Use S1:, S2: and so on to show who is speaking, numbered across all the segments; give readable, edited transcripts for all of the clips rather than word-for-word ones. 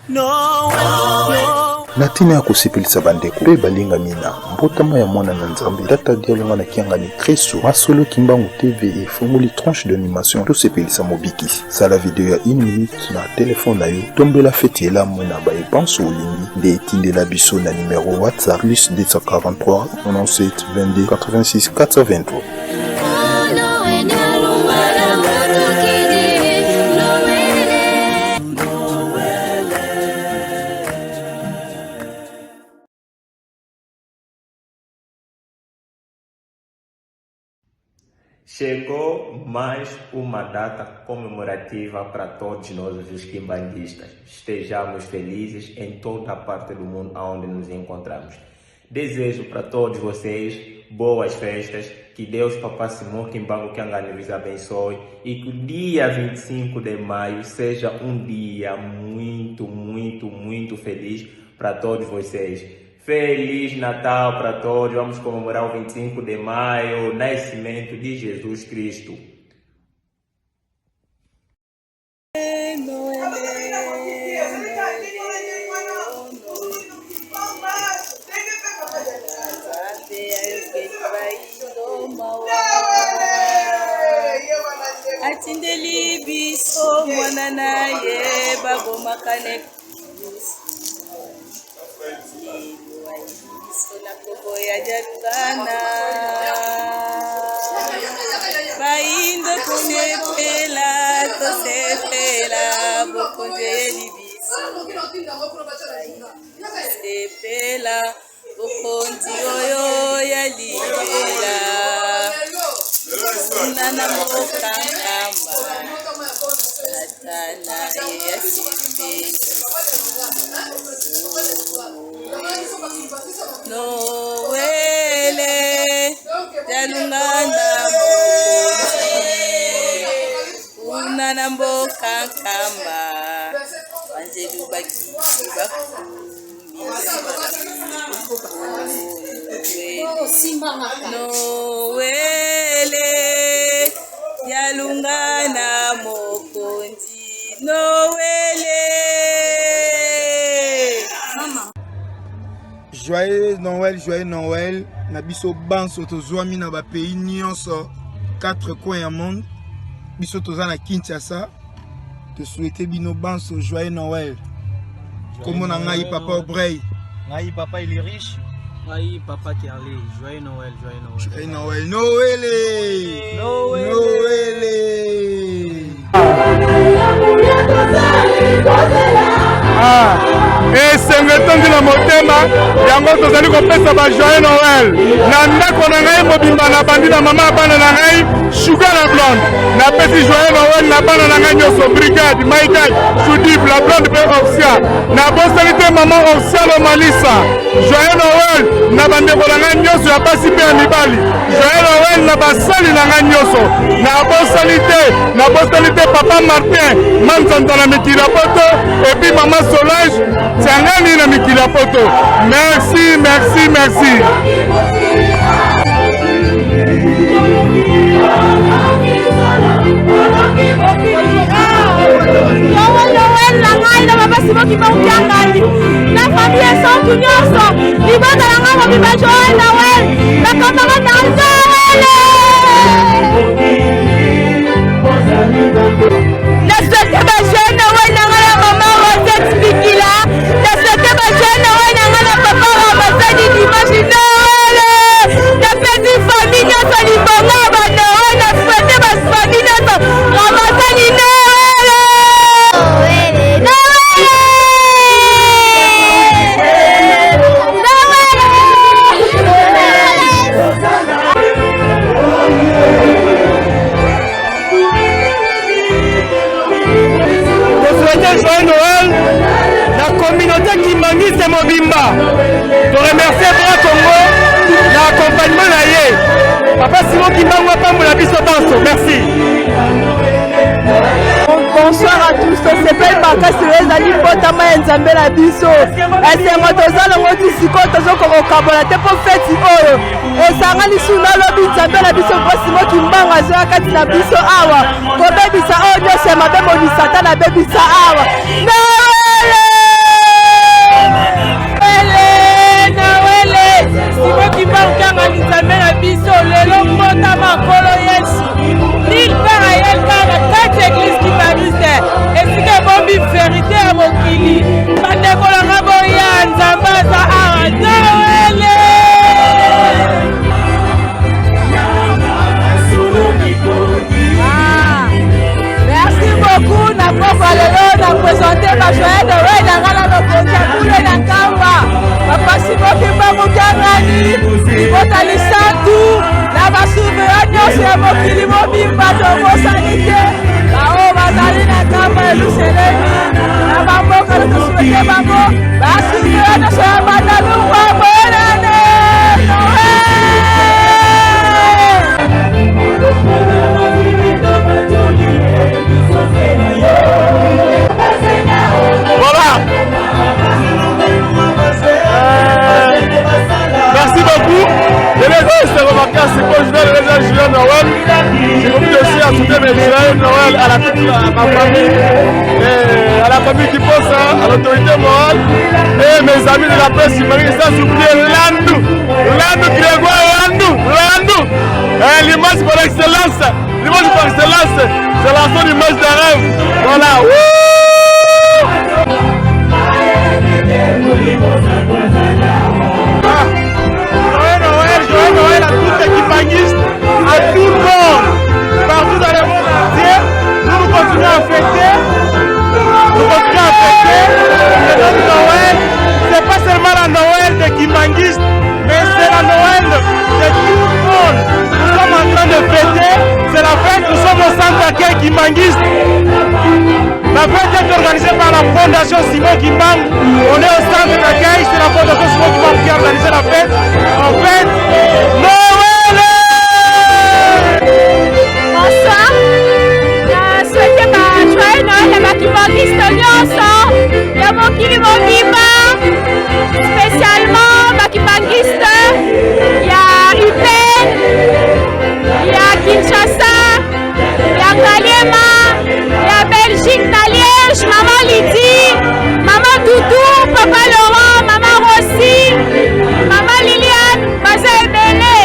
S1: Na ntina ya kosepelisa bandeko mpe balingami na mbotama ya mwana na Nzambe Tata Dialunga na Kiangani Kristu, Masolo Kimbangu TV efongoli tranche d'animation Tosepelisa Mobikisi. Sala video ya 1 minute na telefone na yo, tombela feti elamu na baye banso olingi nde etindela biso na numero WhatsApp plus 243 97 22 86 423.
S2: Chegou mais uma data comemorativa para todos nós, os quimbanguistas. Estejamos felizes em toda a parte do mundo onde nos encontramos. Desejo para todos vocês boas festas, que Deus Papá Simão Kimbangu Kiangani vos abençoe e que o dia 25 de maio seja um dia muito, muito, muito feliz para todos vocês. Feliz Natal para todos. Vamos comemorar o 25 de maio, o nascimento de Jesus Cristo.
S3: Atindeli biso mwana na ye babomaka ne biso na kobo ya jalugana bayindo tosepela tosepela bokonzi eyeli biso sepela bokonzi oyo ya libela kuna na mboka nkamba tata na ye asepeli Noele Jalungana mokonzi kuna na mboka nkamba banjelu bakiti bakumisi Noele Jalungana mokonzi Noele.
S4: Joyeux Noël, joyeux Noël na biso banso tozwami na ba pays nyonso quatre coins ya monde biso toza na Kinshasa to souhaiter bino banso joyeux Noël. Kombo na ngai papa Obrey.
S5: Ngai papa il est riche. Ngai papa Kerley. Joyeux Noël, joyeux Noël.
S4: Joyeux Noël. Noël.
S5: Noël.
S4: Noël.
S6: Ah, esengo etondi na motema yango tozali kopesa ba joyeux noël na ndako na ngai mobimba na bandi na mama ya bana na ngai sugar na blonde napesi joyeux noël na bana na ngai nyonso brigade michael judith la blonde mpe orsia nabosani te mama orsia lomalisa joyeux noël na bandeko na ngai nyonso ya basi mpe ya mibali joyeux noël na basali na ngai nyonso nabosani te nabosani te papa martin manzanza na mikili ya poto epuis mama solange tiangani na mikili ya poto merci merci merci
S3: Noël na ngai na papa Simon Kimbangu Kiangani na famille esantu nyonso libota na ngai mobimba Joël Noël na camarade na ngai Noël na souhaite ba joyeux Noël na ngai ya mama Rosette Bikila na souhaite ba joyeux Noël na ngai na papa Ramazani dimanche Noël napesi famille nyonso libonga ya ba Noël na souhaite ba famille nyonso Ramazani Noël
S6: Tosouhaite joyeux Noël na communauté kimbanguiste mobimba. Toremercie Bra Congo na accompagnement na ye. Papa Simon Kimbangu apambola biso banso. Merci.
S3: Bonsoir à tous, tosepeli makasi lelo ezali mbotama ya Nzambe na biso. Esengo toza nango ti sikoyo tozokoka kokabola te mpo feti oyo esangani su na lobi Nzambe na biso mpo Simon Kimbangu azoya kati na biso awa kobebisa oyo nyonso ya mabe moni Satana abebisa awa. Noele! bango basurveillant nyonso ya bandalungwa bonane Noël.
S6: Voilà. Euh, merci beaucoup. Et les autres, c'est remarqué, c'est pour jouer les autres Julien Noël. J'ai envie aussi à souhaiter mes joyeux Noël à, la, à ma famille, et à la famille qui pense hein, à l'autorité morale et mes amis de la presse Marie, sans oublier Landou, Landou Grégoire, Landou, Landou. Eh, l'image par excellence, l'image par excellence, c'est la seule image d'un rêve. Voilà.
S4: Joyeux Noël, joyeux Noël à tous les kimbanguistes, à tout le monde, partout dans le monde entier. Nous nous continuons à fêter, nous continuons à fêter. C'est notre Noël, c'est pas seulement la Noël des kimbanguistes, mais c'est la Noël de tout le monde. Nous sommes en train de fêter, c'est la fête, nous sommes au centre d'accueil kimbanguiste. La fête est organisée par la Fondation Simon Kimbangu. On est au centre d'accueil, c'est la Fondation Simon Kimbangu qui a organisé la fête. En fait, Noël!
S3: Bonsoir. Na souhaite ba joyeux Noël na bakibangiste nyonso ya mokili mobimba, spécialement bakibangiste ya UPN, ya Kinshasa, ya Ngaliema, ya Belgique na Liège, Maman Lydie, Maman Doudou, Papa Laurent, Maman Rossi, Maman Liliane, baza ebele.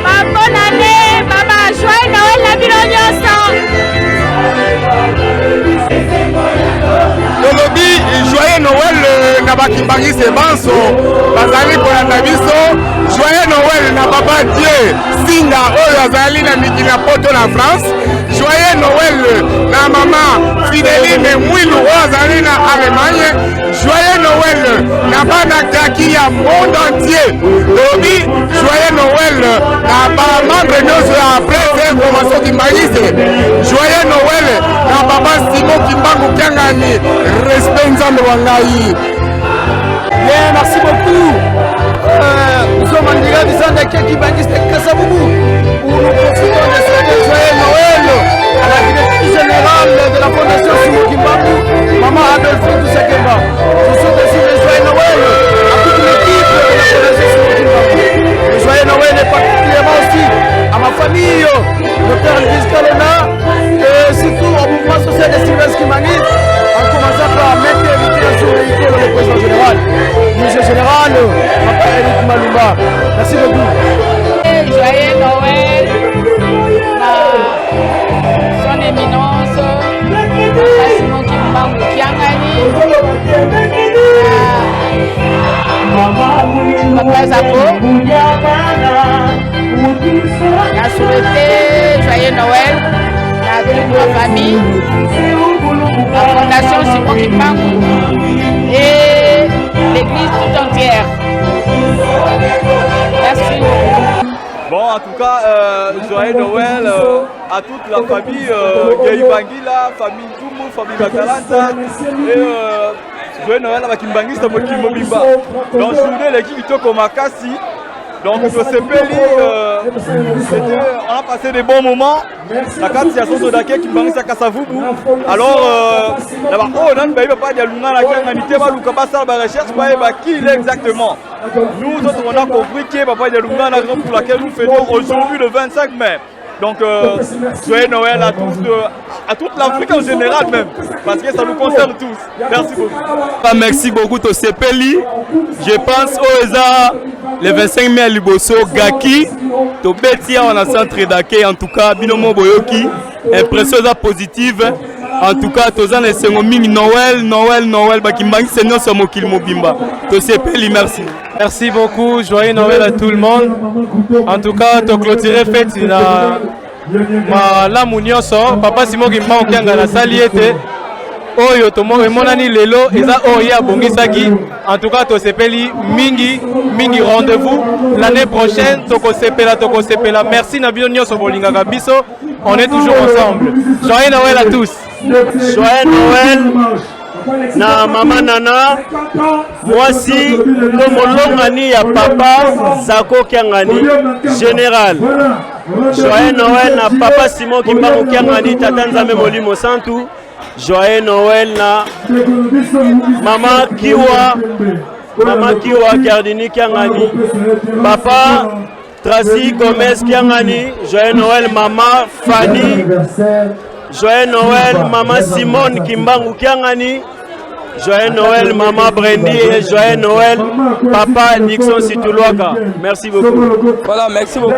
S3: Ba bonne année, baba joyeux Noël na bino nyonso.
S6: Tolobi joyeux Noël na bakimbangiste banso bazali kolanda biso. Joyeux Noël na papa Dieu Singa oyo azali na mikili ya poto na France. Joyeux Noël na mama Fideline Mwilu oyo azali na Allemagne. Joyeux Noël na bana kaki ya monde entier. Tolobi joyeux Noël na bamembre nyonso ya presse information kimbanguiste. Joyeux Noël na papa Simon Kimbangu Kiangani. Respect Nzambe wa ngai.
S7: Bien, merci beaucoup. Nous sommes en direct du centre d'accueil kimbanguiste Kasavubu où nous profitons de souhaiter joyeux Noël à la directrice générale de la Fondation Simon Kimbangu, Maman Adolphine Toussakemba. Je souhaite aussi le joyeux Noël à toute l'équipe de la Fondation Simon Kimbangu. Le joyeux Noël est particulièrement aussi à ma famille, docteur Elvis Kalona, et surtout au mouvement social des Sylvestre Kimbanguiste, en commençant par Maître Héritier Souleiko, le président général, monsieur général, Papa Eric Malumba. Merci beaucoup.
S3: Joyeux Noël à son éminence, Papa Simon Kimbangu Kiangani, Papa Zako. Na souhaité joyeux Noël à toute ma famille, la Fondation Simon Kimbangu et l'église tout entière. Merci.
S8: Bon, en tout cas, joyeux Noël à toute la famille Gaïbangila, famille Ntumbu, famille Batalanta. Et joyeux Noël à Bakimbangista Mokili Mobimba. Donc, journée l'équipe Kitoko Makasi. Donc, tosepeli, on a passé des bons moments. La carte ya centre d'accueil Kimbangista Kasavubu. Alors, là-bas, oh, non, bah, il va pas dire Luna, la Kiangani, te baluka, basala, ba recherche, bah, qui il est exactement. Nous autres, on a compris qui est Papa Dialungana, la raison pour laquelle nous fêtons aujourd'hui le 25 mai. Donc, joyeux Noël à tous, à toute l'Afrique en général même, parce que ça nous concerne tous. Merci beaucoup.
S9: Ah, merci beaucoup, Tosepeli. Je pense au eza le 25 mai à Liboso, Gaki, Tobeti, on a centre d'accueil, en tout cas, bino boyoki, impression eza positive. En tout cas, toza na esengo mingi. Noël, Noël, Noël, bakimbangisi nyonso ya mokili mobimba. Tosepeli, merci.
S10: Merci beaucoup, joyeux Noël à tout le monde. En tout cas, to clôturer fête na malamu nyonso. Papa Simon Kimbangu Kiangani asali ete oyo emonani lelo eza oyo ye abongisaki. En tout cas, tosepeli mingi mingi. Rendez-vous l'année prochaine, tokosepela, tokosepela. Merci na bino nyonso bolingaka biso. On est toujours ensemble. Joyeux Noël à tous.
S11: Joyeux Noël.
S9: na mama Nana mwasi to molongani ya papa Zako Kiangani général. Joyeux Noël na papa Simon Kimbangu Kiangani, tata Nzambe Molimo Santu. Joyeux Noël na mama Kiwa, mama Kiwa Kiardini Kiangani, papa Tracy Gomez Kiangani. Joyeux Noël mama Fanny. Joyeux Noël mama Simone Kimbangu Kiangani. Joyeux Noël maman Brandy et joyeux Noël papa Nixon Situluaka. Merci beaucoup.
S8: Voilà, merci beaucoup.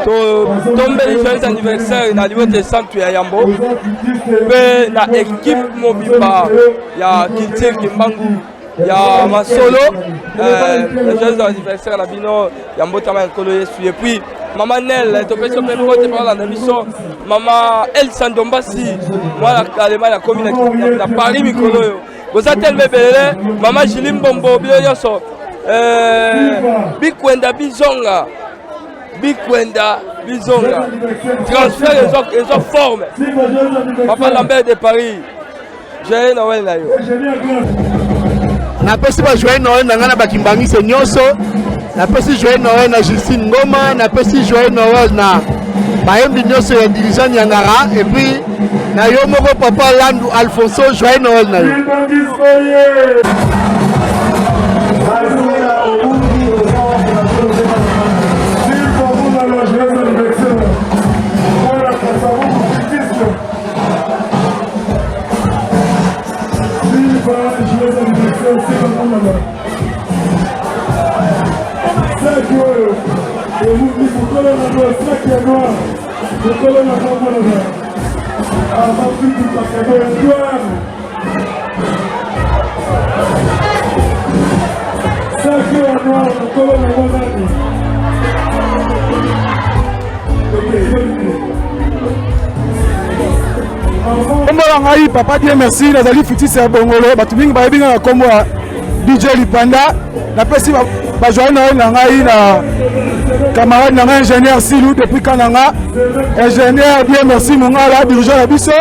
S8: Tombeli joyeux anniversaire na liwete centre ya Yambo. Pe na équipe mobimba ya culture Kimbangu ya masolo, joyeux anniversaire na bino ya mbotama ya Nkolo Yesu. Et puis mama Nel, topesi yo mpe mbote mpe olanda biso. Mama Elsa Ndombasi, mwana Allemagne akomi na Paris mikolo oyo, boza telema ebelele. Mama Julie Mbombo, bino nyonso, bikwenda bizonga, bikwenda bizonga, transfert ezwa forme. Papa Lambert de Paris, joyeux Noël na yo.
S11: Napesi ba joyeux Noël na ngai na bakimbangise nyonso. Napesi joyeux Noël na Justine Ngoma, napesi joyeux Noël na bayembi nyonso ya dirigeant Nyangara, et puis na yo moko papa Landu Alfonso, joyeux Noël na yo.
S6: Kombo na ngai papa Dieu merci, nazali futisi ya Bongolo. Bato mingi bayebi ngai na kombo ya DJ Lipanda. Napesi bajoyeux Noël na ngai na camarade na ngai ingénieur Silu depuis Kananga, ingénieur Dieu merci Mongala, dirigeant na biso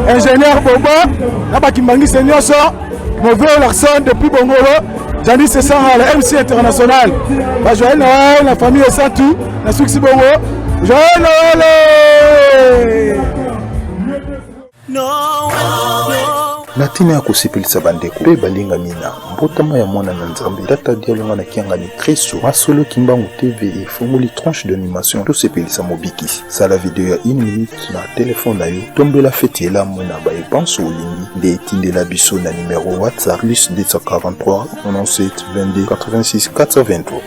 S6: ingénieur Boba na bakimbangise nyonso, Mauvais Larson depuis Bongolo, Janice Sesanga, la MC international. Bajoyeux Noël na famille Esantu, na suksi bongo. Joyeux Noël!
S1: Na ntina ya kosepelisa bandeko mpe balingami na mbotama ya mwana na Nzambe tata Dialonga na Kiangani Kristo, Masolo Kimbangu TV efungoli tranche d'animation tosepelisa mobikisi. Sala video ya 1 minute na telefone na yo, tombela feti elamu na baepanso olingi nde etindela biso na numero WhatsApp plus 243 97 22 86 423.